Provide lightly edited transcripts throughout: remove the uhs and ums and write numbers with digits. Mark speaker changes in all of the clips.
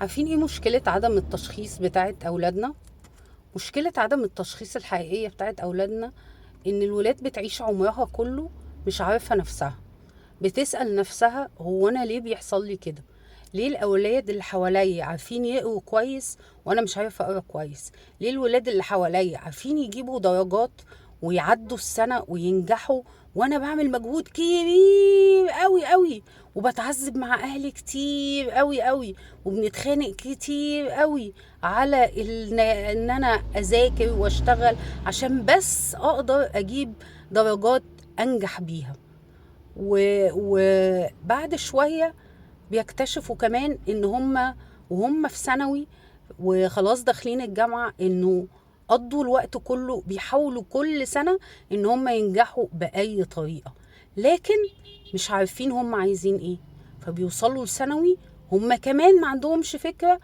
Speaker 1: عارفين ايه مشكلة عدم التشخيص بتاعت أولادنا؟ مشكلة عدم التشخيص الحقيقية بتاعت أولادنا إن الولاد بتعيش عمرها كله مش عارفة نفسها، بتسأل نفسها هو أنا ليه بيحصل لي كده؟ ليه الأولاد اللي حواليا عارفين يقروا كويس وأنا مش عارفة أقرأ كويس؟ ليه الولاد اللي حواليا عارفين يجيبوا درجات ويعدوا السنة وينجحوا وأنا بعمل مجهود كبير قوي قوي وبتعذب مع أهلي كتير قوي قوي وبنتخانق كتير قوي على إن أنا أذاكر وأشتغل عشان بس أقدر أجيب درجات أنجح بيها. وبعد شوية بيكتشفوا كمان إن هم وهم في ثانوي وخلاص داخلين الجامعة إنه قضوا الوقت كله بيحاولوا كل سنة إن هم ينجحوا بأي طريقة، لكن مش عارفين هم عايزين إيه. فبيوصلوا لثانوي هم كمان ما عندهمش فكرة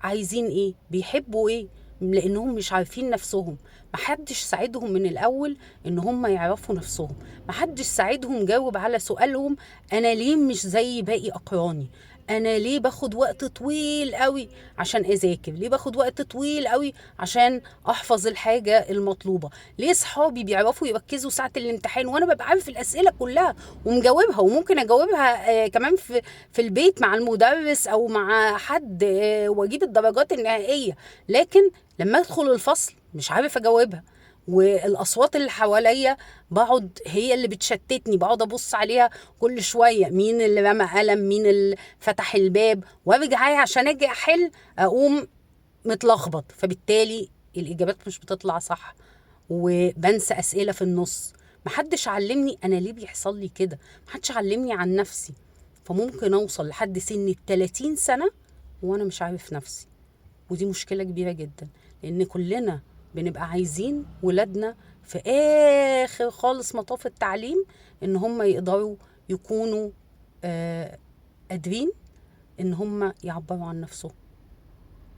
Speaker 1: عايزين إيه، بيحبوا إيه، لأنهم مش عارفين نفسهم. محدش ساعدهم من الأول إن هم يعرفوا نفسهم، محدش ساعدهم جاوب على سؤالهم أنا ليه مش زي باقي أقراني، أنا ليه باخد وقت طويل قوي عشان أذاكر، ليه باخد وقت طويل قوي عشان أحفظ الحاجة المطلوبة، ليه صحابي بيعرفوا يركزوا ساعة الامتحان وأنا ببقى عارف الأسئلة كلها ومجاوبها، وممكن أجاوبها كمان في البيت مع المدرس أو مع حد وأجيب الدرجات النهائية، لكن لما أدخل الفصل مش عارف أجاوبها، والأصوات اللي حواليا بقعد هي اللي بتشتتني، بقعد أبص عليها كل شوية، مين اللي رمى قلم، مين اللي فتح الباب، وارجع عشان أجي أحل أقوم متلخبط، فبالتالي الإجابات مش بتطلع صح وبنسى أسئلة في النص. محدش علمني أنا ليه بيحصل لي كده، محدش علمني عن نفسي. فممكن أوصل لحد سن 30 سنة وأنا مش عارف نفسي، ودي مشكلة كبيرة جدا، لأن كلنا بنبقى عايزين ولادنا في آخر خالص مطاف التعليم إن هم يقدروا يكونوا قادرين إن هم يعبروا عن نفسهم.